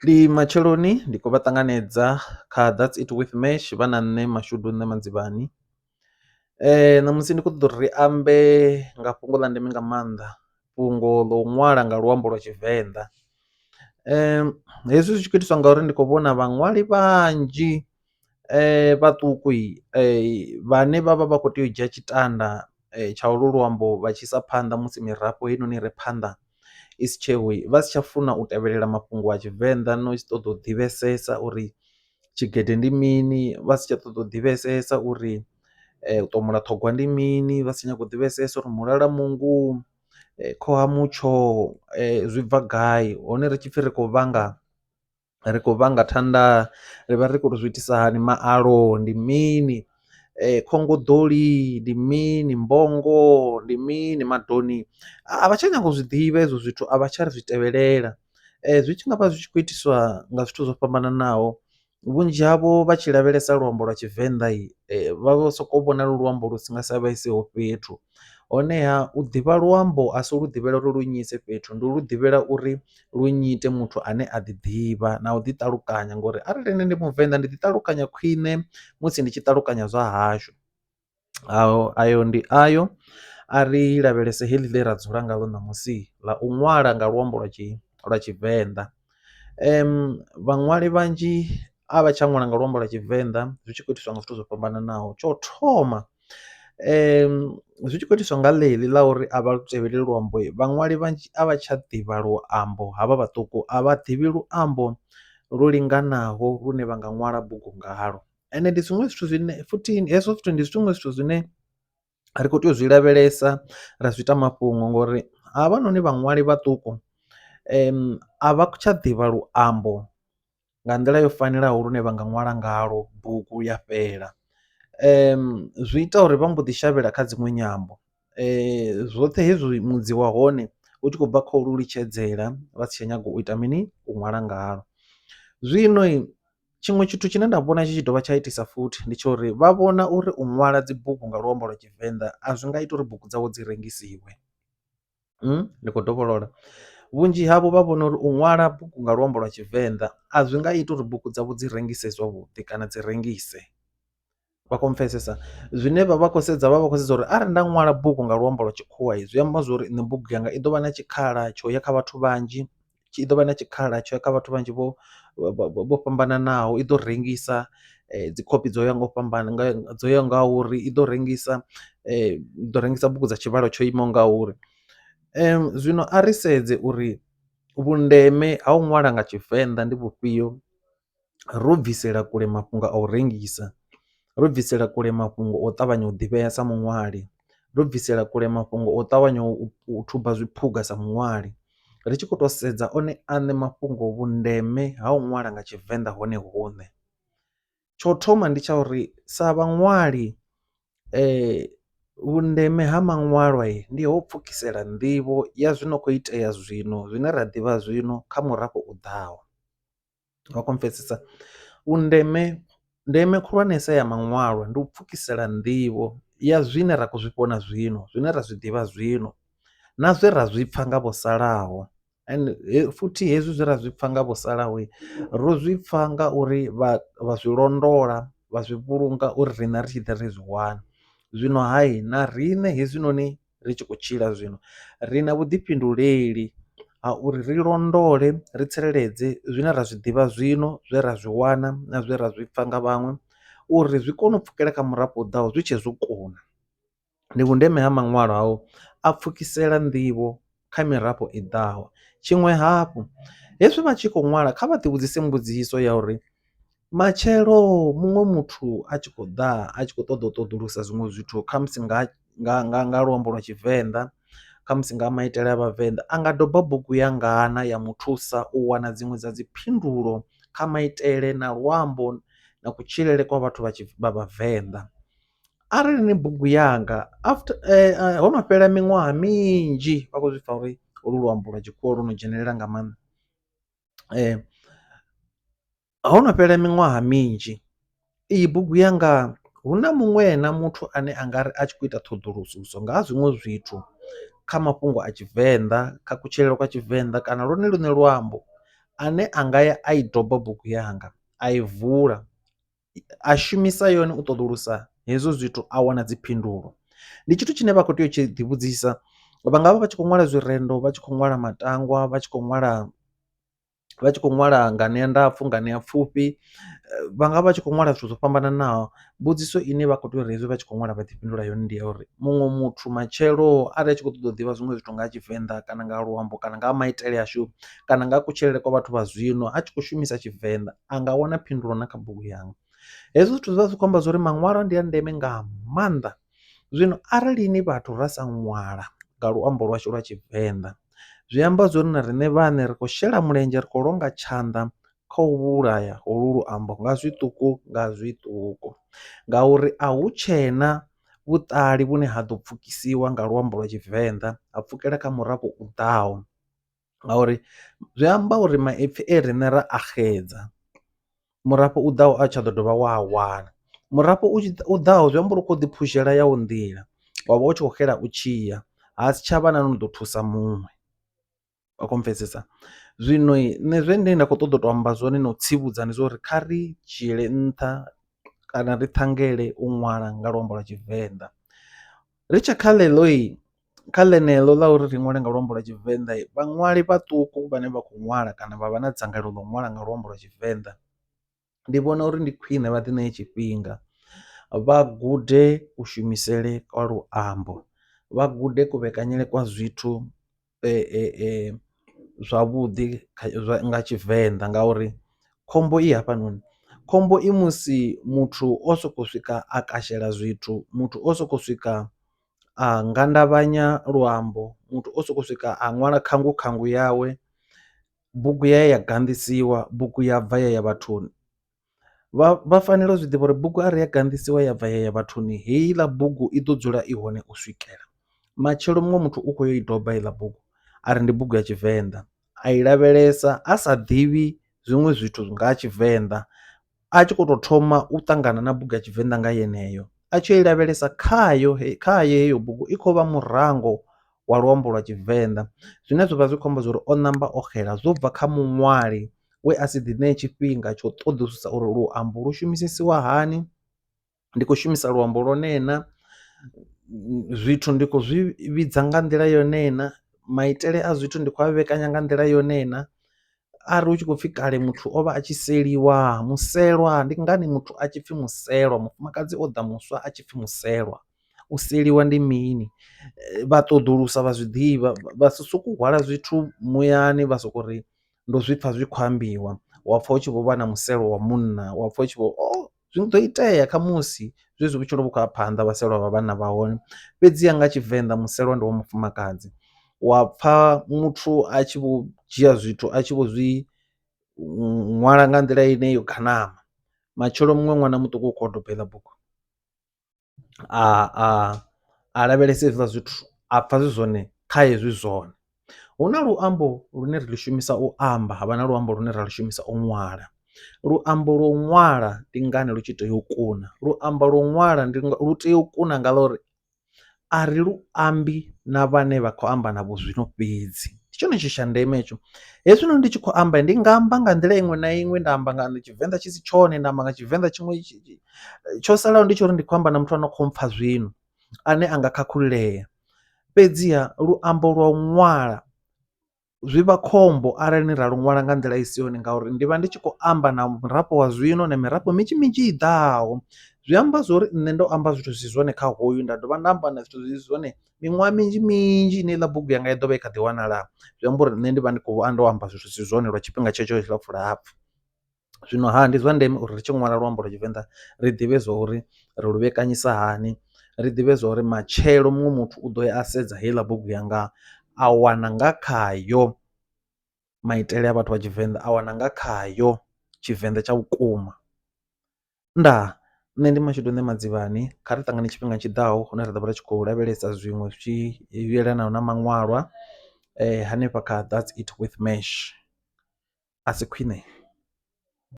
Ndi matsheloni ndi khou vha ṱanganedza kha that's it with Mash vha na nṋe Mashudu nṋe Madzivhani. Ṋamusi ndi kho ṱoḓa uri ri ambe nga fhungo ḽa ndeme nga maanḓa fhungo ḽo u ṅwala nga luambo lwa tshivenḓa, hezwi zwi tshi khou itiswa ngauri ndi khou vhona vhaṅwali vhanzhi vhaṱuku vhane vha vha vha kho tea u dzhia tshitanda tsha holu luambo vha tshi isa phanḓa musi mirafho heinoni ire phanḓa i si tsheho vha si tsha funa u tevhelela mafhungo a tshivenḓa no ṱoḓa u ḓivhesesa uri tshigede ndi mini vha si tsha ṱoḓa u ḓivhesesa uri u ṱomola ṱhogwa ndi mini vha si nyanga u ḓivhesesa uri mulala mungu khoha mutsho zwi bva gai hone ri tshipfi ri khou vhanga ri khou vhanga thanda ri vha ri khou tou zwi itisa hani maalo ndi mini khongoḓoli ndi mini mbongo ndi mini madoni a vha tsha nyanga u zwi ḓivha hezwo zwithu a vha tsha ri zwi tevhelela. Zwi tshi ngavha zwi tshi kho itiswa nga zwithu zwo fhambananaho vhunzhi havho vha tshi lavhelesa luambo lwa tshivenḓa vha vho soko vhona lu luambo lu si nga sa vhaisaho fhethu honeha u ḓivha luambo a si lu ḓivhela uri lu nnyise fhethu ndi lu ḓivhela uri lu nnyite muthu ane a ḓi ḓivha na u ḓi ṱalukanya ngori arali nṋe ndi muvenḓa ndi ḓi ṱalukanya khwiṋe musi ndi tshi ṱalukanya zwa hashu. Ayo ndi ayo a ri lavhelese heḽi ḽe ra dzula ngaḽo ṋamusi ḽa u ṅwala nga luambo lwa lwa tshivenḓa vhaṅwali vhanzhi a vha tsha ṅwala nga luambo lwa tshivenḓa zwi tshi khou itiswa nga zwithu zwo fhambananaho tsho thoma zwi tshi khou itiswa nga ḽeḽi ḽa uri a vha tevheleleli luambo vhaṅwali vhanzhi a vha tsha ḓivha luambo havha vhaṱuku a vha ḓivhi luambo lwo linganaho lune vha nga ṅwala bugu ngalo ende ndi zwiṅwe zwithu zwine futhi hezwo zwithu ndi zwiṅwe zwithu zwine ri kho tea u zwi lavhelesa ra zwi ita mafhungo ngori havhanoni vhaṅwali vhaṱuku a vha tsha ḓivha luambo nga nḓila yo fanelaho lune vha nga ṅwala ngalo bugu ya fhela. Zwi ita uri vha mbo ḓi shavhela kha dzinwe nyambo zwoṱhe hezwi mudzi wa hone u tshi khou bva kha u lu litshedzela vha si tsha nyaga u ita mini u ṅwala ngalo. Zwino tshiṅwe tshithu tshine nda vhona tshi tshi dovha tsha itisa futhi ndi tsha uri vha vhona uri u ṅwala dzibugu nga luambo lwa tshivenḓa a zwi nga ita uri bugu dzavho dzi rengisiwe ndi khou dovholola vhunzhi havho vha vhona uri u ṅwala bugu nga luambo lwa tshivenḓa a zwi nga iti uri bugu dzavho dzi rengise zwavhuḓi kana dzi rengise vha khou pfesesa zwine vha vha khou sedza vha vha khou sedza uri arali nda ṅwala bugu nga luambo lwa tshikhuwa zwi amba zwori nṋe bugu yanga i ḓo vha na tshikhala tsho ya kha vhathu vhanzhi i ḓo vha na tshikhala tsho ya kha vhathu vhanzhi vho fhambananaho i ḓo rengisa dzikhophi dzo ya nga u fhambana dzo yaho nga uri i ḓo rengisa i ḓo rengisa bugu dza tshivhalo tsho imaho nga uri. Zwino a ri sedze uri vhundeme ha u ṅwala nga tshivenḓa ndi vhufhio ro bvisela kule mafhungo a u rengisa ro bvisela kule mafhungo o ṱavhanya u ḓivhea sa muṅwali ro bvisela kule mafhungo o ṱavhanya u thuba zwiphuga sa muṅwali ri tshi khou tou sedza one aṋe mafhungo vhundeme ha u ṅwala nga tshivenḓa hone huṋe. Tsho thoma ndi tsha uri sa vhaṅwali vhundeme ha maṅwalwa ndi ho pfukisela nḓivho ya zwino kho itea zwino zwine ra ḓivha zwino kha murafho u ḓaho vha khou pfesesa vhundeme ndeme khulwanesa ya maṅwalwa ndi u pfukisela nḓivho ya zwine ra khou zwi vhona zwino zwine ra zwi ḓivha zwino na zwe ra zwi pfha nga vho salaho ende futhi hezwi zwe ra zwi pfha nga vho salaho ro zwi pfha ngauri vha zwi londola vha zwi vhulunga uri riṋe ri tshi ḓa ri zwi wane. Zwino hayi na riṋe hezwinoni ri tshi khou tshila zwino ri na vhuḓifhinduleli ha uri ri londole ri tsireledze zwine ra zwi ḓivha zwino zwe ra zwi wana na zwe ra zwi pfha nga vhaṅwe uri zwi kone u pfhukela kha murafho u ḓaho zwi tshe zwo kuna. Ndi vhundeme ha maṅwalo hao a pfhukisela nḓivho kha mirafho i ḓaho tshiṅwe hafhu hezwi vha tshi kho ṅwala kha vha ḓi vhudzise mbudziso ya uri matshelo muṅwe muthu a tshi khou ḓa a tshi kho ṱoḓa u ṱoḓulusa zwiṅwe zwithu khamusi nga nga luambo lwa tshivenḓa khamusi nga maitele a vhavenḓa a nga doba bugu ya ngana ya muthusa u wana dziṅwe dza dzi phindulo kha maitele na luambo na kutshilele kwa vhathu vha vhavenḓa. Arali ni bugu yanga after hono fhela miṅwaha minzhi vha khou zwi pfha uri holu luambo lwa tshikhuwa lwo no dzhenelela nga maanḓa hono fhela miṅwaha minzhi iyi bugu yanga hu na muṅwe na muthu ane a nga ri a tshi khou ita ṱhoḓulususo nga ha zwiṅwe zwithu kha mafhungo a tshivenḓa kha kutshilele kwa tshivenḓa kana lwone luṋe luambo. ane anga ya a i doba bugu yanga a i vula a shumisa yone u ṱoḓulusa hezwo zwithu a wana dzi phindulo. Ndi tshithu tshine vha kho tea u tshi ḓi vhudzisa vha ngavha vha tshi kho ṅwala zwirendo vha tshi kho ṅwala matangwa vha tshi kho ṅwala vha tshi kho ṅwala nganea ndapfu nganea pfufhi vha nga vha tshi kho ṅwala zwithu zwo fhambananaho. Mbudziso ine vha kho tea uri hezwi vha tshi kho ṅwala vha ḓi fhindula yone ndi ya uri muṅwe muthu matshelo arali a tshi kho ṱoḓa u ḓivha zwiṅwe zwithu nga ha tshivenḓa kana nga luambo kana nga ha maitele ashu kana nga ha kutshilele kwa vhathu vha zwino a tshi kho shumisa tshivenḓa anga wana phindulo na kha bugu yanga. Hezwi zwithu zwi vha zwi khou amba zwori maṅwalo ndi a ndeme nga maanḓa zwino arali ni vhathu ra sa ṅwala nga luambo lwashu lwa tshivenḓa zwi amba zwori na riṋe vhaṋe ri khou shela mulenzhe ri khou longa tshanḓa kha u vhulaya holu luambo nga zwiṱuku nga zwiṱuku. Ngauri a hu tshena vhuṱali vhune ha ḓo pfhukisiwa nga luambo lwa tshivenḓa ha pfhukela kha murafho u ḓaho ngauri zwi amba uri maipfi e riṋe ra a xedza murafho u ḓaho a tsha ḓo dovha wa a wana murafho u ḓaho zwi amba uri u kho ḓi phushela yawu nḓila wavha u tshi kho xela u tshiya ha si tshavha na ano ḓo thusa muṅwe vha khou pfhesesa. Zwino nṋe zwine nda kho ṱoḓa u to amba zwone no tsivhudza ndi zwa uri kha ri dzhiele nṱha kana ri ṱhangele u ṅwala nga luambo lwa tshivenḓa ri tshe kha ḽeḽo kha ḽeneḽo ḽa uri ri ṅwale nga luambo lwa tshivenḓa vhaṅwali vhaṱuku vhane vha kho ṅwala kana vha vha na dzangalelo ḽa u ṅwala nga luambo lwa tshivenḓa ndi vhona uri ndi khwine vha ḓi ṋee tshifhinga vha gude kushumisele kwa luambo vha gude kuvhekaneyele kwa zwithu zwavhuḓi nga tshivenḓa ngauri khombo i hafhanoni khombo i musi muthu o sokou swika a kashela zwithu muthu o soko swika a ngandavhanya luambo muthu o sokou swika a ṅwala khangu khangu yawe bugu ya ya ganḓisiwa bugu ya bva ya ya vhathuni. Vha fanela u zwiḓivha uri bugu arali ya ganḓisiwa ya bva ya ya vhathuni heiḽa bugu i ḓo dzula i hone u swikela matshelo muṅwe muthu u kho yo i doba heiḽa bugu ari ndi bugu ya tshivenḓa a i lavhelesa a sa ḓivhi zwiṅwe zwithu nga ha tshivenḓa a tshi kho to thoma u ṱangana na bugu ya tshivenḓa nga yeneyo a tshi i lavhelesa khayo khayo heyo bugu i khou vha murango wa luambo lwa tshivenḓa zwine zwavha zwi khou amba zwori o ṋamba o xela zwo bva kha muṅwali we a si ḓi ṋee tshifhinga tsha u ṱoḓulusisa uri luambo lu shumisesiwa hani ndi kho shumisa luambo lwone na zwithu ndi khou zwi vhidza nga nḓila yone na maitele a zwithu ndi khou a vhekanya nga nḓila yone na. Arali hu tshi khou pfhi kale muthu o vha a tshi seliwa muselwa ndi ngani muthu a tshi pfi muselwa mufumakadzi o ḓa muswa a tshi pfi muselwa u seliwa ndi mini vha ṱoḓulusa vha zwiḓivha vha si sokou hwala zwithu muyani vha soko ri ndo zwipfa zwi khou ambiwa wa pfha hu tshi vho vha na muselo wa munna wa pfha hu tshi vho zwi ḓo itea kha musi zwezwi vhutshilo vhu khou ya phanḓa vhaselwa vha vhanna vha hone fhedziha nga tshivenḓa muselwa ndi wa mufumakadzi wa pfha muthu a tshi vho dzhia zwithu a tshi vho zwi ṅwala nga nḓila ine yo ganama matshelo muṅwe ṅwana muṱuku u kho doba heiḽa bugu a lavhelesa hezwiḽa zwithu a pfha zwi zwone khaye zwi zwone. Hu na luambo lune ri lu shumisa u amba havha na luambo lune ra lu shumisa u ṅwala luambo lwa u ṅwala ndi ngani lu tshi tea u kuna luambo lwa u ṅwala ndi lu tea u kuna nga ḽa uri a ri lu ambi na vhane vha khou amba navho zwino fhedzi ndi tshone tshithu tsha ndeme hetsho. Hezwinoni ndi tshi khou amba ndi nga amba nga nḓila iṅwe na iṅwe nda amba nga tshivenḓa tshi si tshone nda amba nga tshivenḓa tshiṅwe tsho salaho ndi tsha uri ndi khou amba na muthu ane a kho mpfha zwino ane anga khakhululea fhedziha luambo lwa u ṅwala zwi vha khombo arali ni ra lu ṅwala nga nḓila i si yone ngauri ndi vha ndi tshi khou amba na murafho wa zwino na mirafho minzhi minzhi i ḓaho zwi amba zwori nṋe ndo amba zwithu zwi si zwone kha hoyu nda dovha nda amba na zwithu zwi si zwone miṅwaha minzhi minzhi ine heiḽa bugu yanga ya ḓovha i kha ḓi wanala zwi amba uri nṋe ndi vha ndi khou ndo amba zwithu zwi si zwone lwa tshifhinga tshetsho tshilapfu lapfhu. Zwino ha ndi zwa ndeme uri ri tshi ṅwala luambo lwa tshivenḓa ri ḓivhe zwa uri ri lu vhekanyisa hani ri ḓivhe zwa uri matshelo muṅwe muthu u ḓo ya a sedza heiḽa bugu yanga a wana nga khayo maitele a vhathu vha tshivenḓa a wana nga khayo tshivenḓa tsha vhukuma. Ndaa nṋe ndi Mashudu Ṋemadzivhani kha ri ṱangane tshifhinga tshiḓaho hune ra ḓo vha ri tshi khou lavhelesa zwiṅwe zwi tshi yelanaho na maṅwalwa hanefha kha that's it with mash a si khwine.